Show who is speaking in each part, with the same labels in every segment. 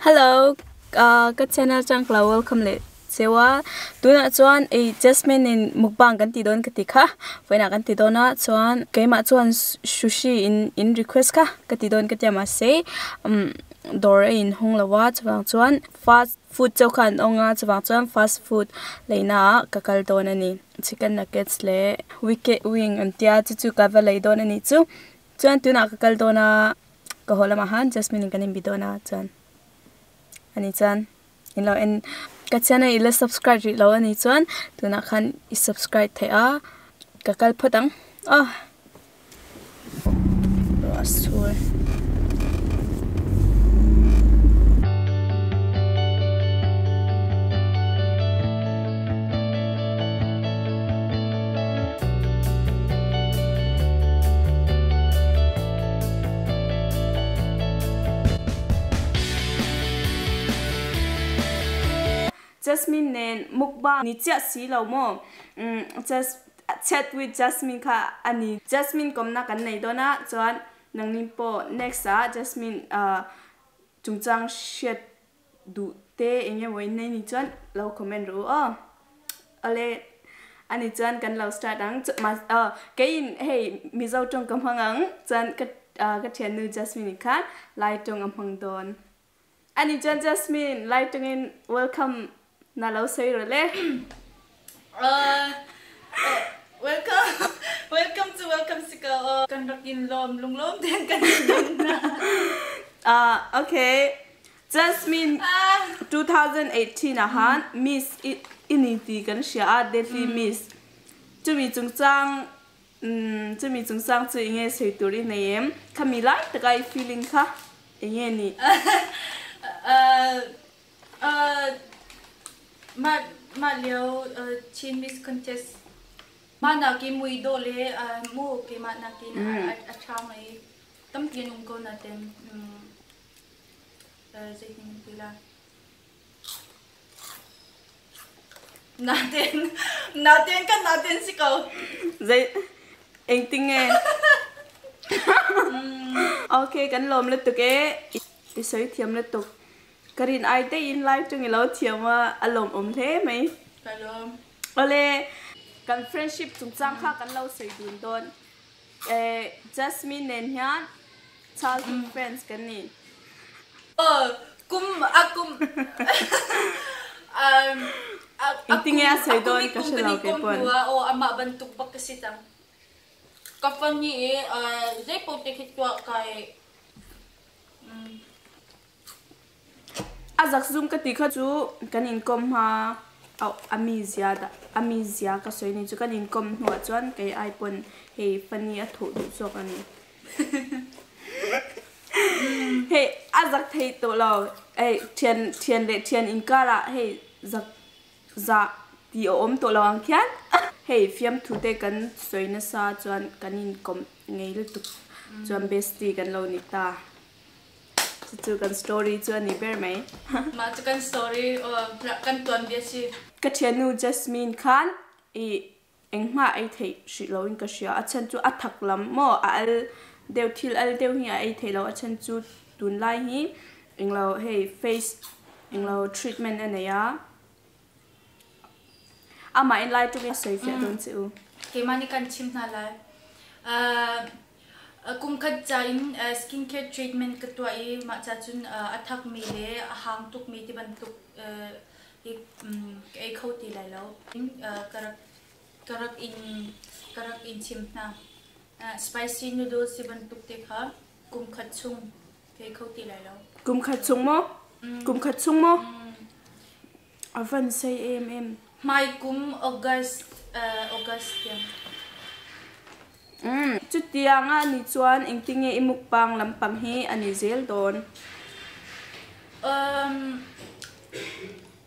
Speaker 1: Hello ka channel chang ka lo welcome leh cheu a tunah chuan ei Jasmine in mukbang kan tih dawn ka ti kha vawiinah kan ti dawn a chuan keimah chuan sushi in in request kha ka ti dawn ka tia mahse umm dawr a inhawng lo a chuvang chuan fast food chauh kha an awng a chuvang chuan fast food leina ah ka kal dawn a ni chicken nuggets leh wicked wing an tia chu chu ka va lei dawn a nih chu chuan tunah ka kal dawn a. Ka haw lamah khan Jasmine in kan inbi dawn a chuan ani chuan in lo en ka channel i la subscribe rih lo ani chuan tunah khan i subscribe theih a ka kal phawt ang aw ruah sur. Jasmine nen mukbang ni chiah si lo maw umm chat with Jasmine kha a ni Jasmine kawmna kan nei dawn a chuan nangni pawh next ah Jasmine chungchang hriat duh te eng emaw in nei ni chuan lo comment rawh u aw. Awle ani chuan kan lo start ang aw keiin hei Mizo tawng ka hmang ang chuan ka ka thiannu Jasmine in khan Lai tawng a hmang dawn. Ani chuan Jasmine Lai tawngin welcome na lo sawi rawh le.
Speaker 2: Welcome welcome chu welcome si ko aw. Kan rak in lawm lunglawm ten kan in don hna.
Speaker 1: Ah okay Jasmine 2018 ah han Miss i ni ti kan hria a Delhi Miss chumi chungchang chumi chungchang chu enge sawi tur i nei em khami lai taka i feeling kha enge ni.
Speaker 2: Mah mah lio Chin Miss Contest mah nak i mui dawh le mu keimah nakin a ṭha ngai tampi an um ko nain zeitin an ti lai. Natin natin kan natin si ko.
Speaker 1: Zei engtin nge? Okay kan lawm lutuk e i sawi thiam lutuk. Ka rin ai deihin lai ṭung i lo thiam a, a lawmawm hle mai.
Speaker 2: Ka lawm.
Speaker 1: Awle, kan friendship chungchang kha kan lo sawi dun dawn. Jasmine nen hian childhood friends kan ni.
Speaker 2: Aw, kum a kum
Speaker 1: Engtin nge a sawi dawn ka hre lo kei pawn.
Speaker 2: Aw, amah bantuk bak ka si cang. Ka fan ni i zeipaoh te khi tuah kai
Speaker 1: A zakzum ka ti kha chu kan inkawm hma a mizia dah a mizia ka sawi ni chu kan inkawm hnuah chuan kei ai pawn hei funny a thawh duh zawk a ni. Hei a zak thei tawh lo hei thian thian leh thian inkarah hei zak zah tih a awm tawh lo ang khian hei fiamthu te kan sawi nasa chuan kan inkawm ngei lutuk chuan bestie kan lo ni ta. Chu chu kan story chu a ni ber mai.
Speaker 2: Mah chu kan story kan tuan bia si.
Speaker 1: Ka thiannu Jasmine khan i engmah ei theih hrih lo in ka hria. A chhan chu a thak lam maw a al deuh thil al deuh hi a ei thei lo. A chhan chu tunlai hi englo hei face englo treatment a nei a. Amah in lai tuk in a sawi fiah dawn che u.
Speaker 2: Keimah nih kan chim hna lai. Kum khat ca in skincare treatment ka tuah i mah ca cun a thakmi le a hang tukmi ti bantuk hi ka ei kho ti lai lo. Ka rak ka rak in ka rak in chim hna. Spicy noodles ti bantuk te kha kum khat chung ka ei kho ti lai lo.
Speaker 1: Kum khat chung maw? Kum khat chung maw? A van sei em em.
Speaker 2: Hmai kum August August tiang.
Speaker 1: Chutiang a ni chuan engtinge i mukbang lampang hi a ni zel dawn?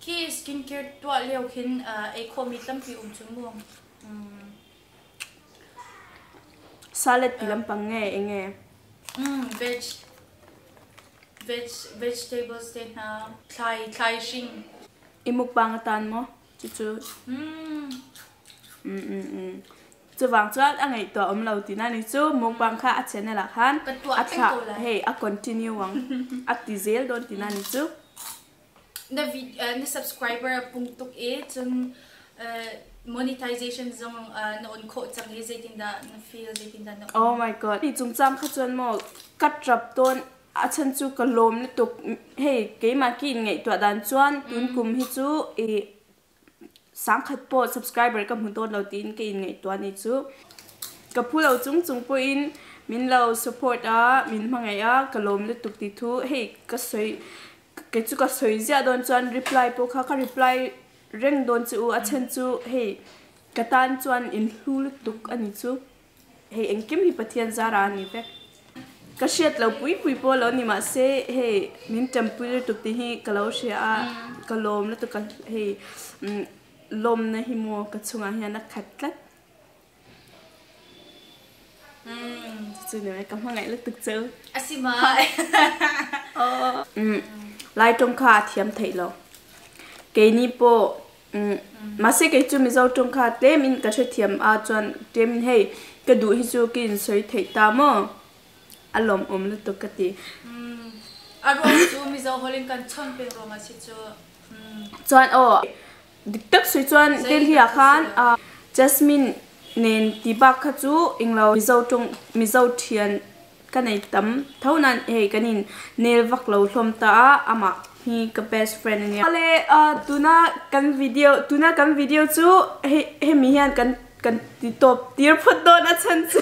Speaker 2: Khi skincare tuah lio khin ei khawhmi tampi um cu mu.
Speaker 1: Salad ti lampang nge enge?
Speaker 2: Veg veg vegetables te hna thlai thlai hring.
Speaker 1: I mukbang atan maw? Cucu. Chuvang chuan a ngaihtuah awm lo tihna ni chu mukbang kha a channel ah khan a thlah hei a continue ang a ti zel dawn tihna ni chu.
Speaker 2: Na na subscriber a pung tuk i cun monetization zong na on khawh cang i zeitindah na feel zeitindah na
Speaker 1: Oh my god. Hi cungcang kha chuan maw ka trap tawn a chan chu ka lawm lutuk hei keimah ki in ngaihtuah dan chuan tun kum hi chu i sangkhat pawh subscriber ka hmu dawn lo tiin ka in ngaihtuah ni chu ka phu lo chung chung pawhin min lo support a min hmangaih a ka lawm lutuk ti thu hei ka sawi kei chu ka sawi ziah dawn chuan reply pawh kha ka reply reng dawn chu u a then chu hei ka tan chuan in hlu lutuk a ni chu. Hei engkim hi Pathian zara a ni vek. Ka hriat lo pui pui pawh lo ni mahse hei min ṭanpui lutuk tih hi ka lo hria a, ka lawm lutuk a hei lawmna hi maw ka chungah hian a khat tlat. Chu ni mai ka hmangaih lutuk cheu.
Speaker 2: A si mai.
Speaker 1: Lai tawng kha a thiam theih lo. Keini pawh Mahse kei chu Mizo tawng kha tlem in ka hrethiam a chuan tlem in hei ka duh hi chu ka insawi theih ta maw? A lawmawm lutuk ka ti.
Speaker 2: A ruang chu Mizo hawlin kan chhawn peng ruang a si chu.
Speaker 1: Chuan aw dik tak sawi chuan Delhi ah khan Jasmine nen ti bak kha chu englo Mizo tawng Mizo thian Ka nei tam tho nan hei kan in nel vak lo hlawm ta a, amah hi ka best friend a nia. Awle tuna kan video tuna kan video chu hei hemi hian kan kan ti tawp tir phawt dawn a chhan chu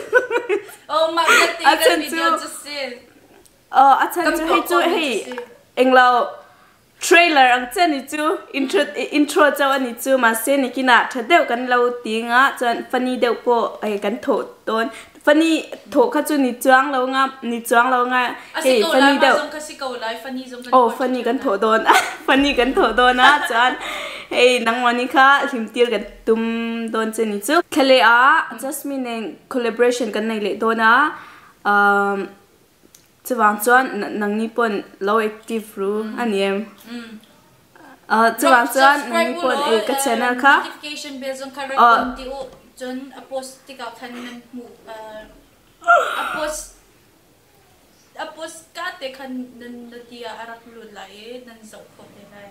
Speaker 2: Oh mah vialte
Speaker 1: a
Speaker 2: kan
Speaker 1: chhan chu
Speaker 2: video cu si.
Speaker 1: Aw a chhan
Speaker 2: Kan
Speaker 1: chu hei
Speaker 2: tuah
Speaker 1: chu
Speaker 2: khawhmi
Speaker 1: hei
Speaker 2: cu si.
Speaker 1: englo Trailer ang che ni chu intro intro chauh a ni chu mahse nikinah tha deuh kan lo ti anga chuan funny deuh pawh hei kan thawh dawn funny thawh kha chu ni chuang lo anga ni chuang lo anga
Speaker 2: A si
Speaker 1: hei
Speaker 2: ko lai
Speaker 1: funny
Speaker 2: mah
Speaker 1: deuh
Speaker 2: zong kha si ko lai funny zong kan
Speaker 1: aw
Speaker 2: tuah
Speaker 1: funny
Speaker 2: ṭhiamṭhiam
Speaker 1: kan
Speaker 2: lai.
Speaker 1: thawh dawn a funny kan thawh dawn a chuan hei nangmahni kha hlim tir kan tum dawn che ni chu. Thlaleh ah Jasmine nen collaboration kan nei leh dawn a umm Chuvang chuan nangni pawn lo active ru a ni em? Chuvang chuan nangni pawn ei ka channel kha.
Speaker 2: Notification bell zong kha rak on ti u cun a post tikah khan nan hmuh a post a post ka te khan nan noti ah a rak lut lai i nan zoh khawh te lai.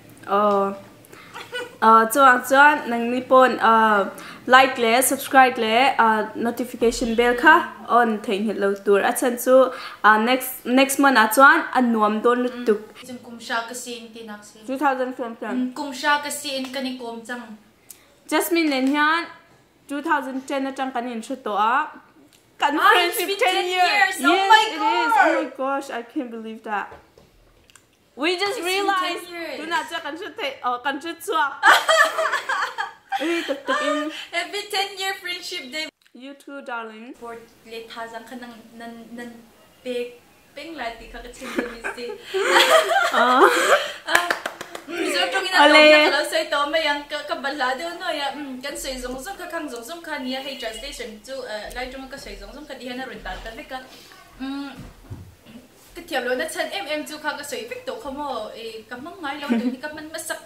Speaker 1: Chuvang chuan nangni pawn like le subscribe le notification bell kha on theihnghilh lo tur. A chhan chu next next month ah chuan a nuam dawn lutuk.
Speaker 2: Cun kum hra ka si in tinak si.
Speaker 1: 2010.
Speaker 2: Kum hra ka si in kan i kawm cang.
Speaker 1: Jasmine nen hian 2010 atang kan in hre tawh a. Kan
Speaker 2: Ah, it's
Speaker 1: friendship
Speaker 2: been
Speaker 1: 10
Speaker 2: 10
Speaker 1: years.
Speaker 2: years. Oh
Speaker 1: Yes,
Speaker 2: my
Speaker 1: it is. Oh my
Speaker 2: god.
Speaker 1: gosh, I can't believe that. We just
Speaker 2: It's been 10
Speaker 1: realized
Speaker 2: years.
Speaker 1: tunah chuan kan hre theih oh kan hre chhuak. Ui tak tak in.
Speaker 2: Happy 10 year friendship day.
Speaker 1: You too darling.
Speaker 2: Board le thazang kha nang nan nan pek peng lai ti kha ka chim mi si.
Speaker 1: Oh.
Speaker 2: Mizo tong ina
Speaker 1: Ole.
Speaker 2: tom na ka lo soi to mai ang ka ka bala deuh no ya kan soi zong zong kha khang zong zong kha nia hei translation chu lai tong ka soi zong zong kha di hian a rawn tan ta vek a. Ka thiam lohna chhan em em chu kha ka sawi vek tawh kha maw i ka hmang ngai lo tun hi ka hman hmasak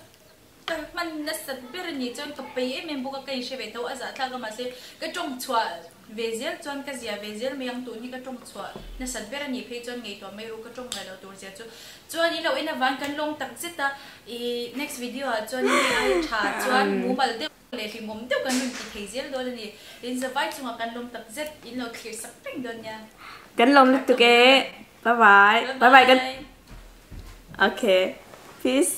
Speaker 2: ka hman nasat ber a ni chuan ka pei em em bawk a ka inhre ve tho a zahthlak a mahse ka tawng chhuah ve zel chuan ka zia ve zel mai ang tun hi ka tawng chhuah nasat ber a nih phei chuan ngaihtuah mai ru ka tawng ngai lo tur zia chu chuan i lo en avang kan lawng tak zet a i next video ah chuan hei aia tha chuan mumal deuh leh hlimawm deuh kan rawn ti thei zel dawn a ni. In zavai chungah kan lawm tak zet, in lo thlir sak reng dawn nia.
Speaker 1: Kan lawm lutuk e. Bye bye. Bye bye kan. Okay. Peace.